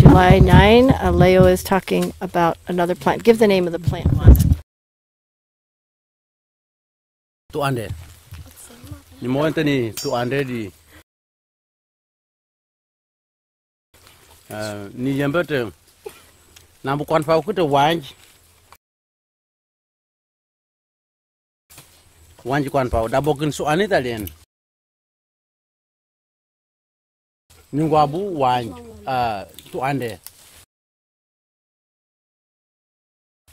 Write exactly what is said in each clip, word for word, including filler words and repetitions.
July nine, uh, Leo is talking about another plant. Give the name of the plant, Juan. Tu'ande. Ni moente ni tu'ande di. Eh, ni yembe te. Nambu kwan pau kite wanj. Wanj kwan pau. Da bokin su ani talien. Ni ngwabu wanj. Ah, tu'ande.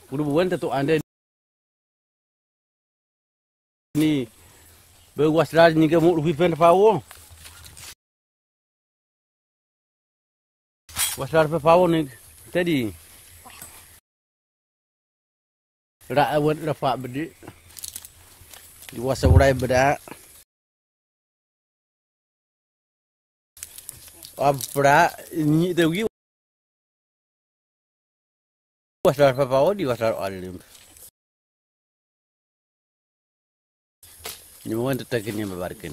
Kudu bu wente tu'ande ni be wasra ni ke mu rupi pen pawo. Wasra pe pawo ni tedi. Ra wen ra pa bedi. Di wasa urai beda. Abra ni te wi. Wasar papa odi wasar alim. Ni mo wanta takin ni babarkin.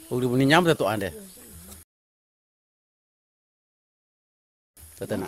Ugri buni nyam tatu ande. Tatana.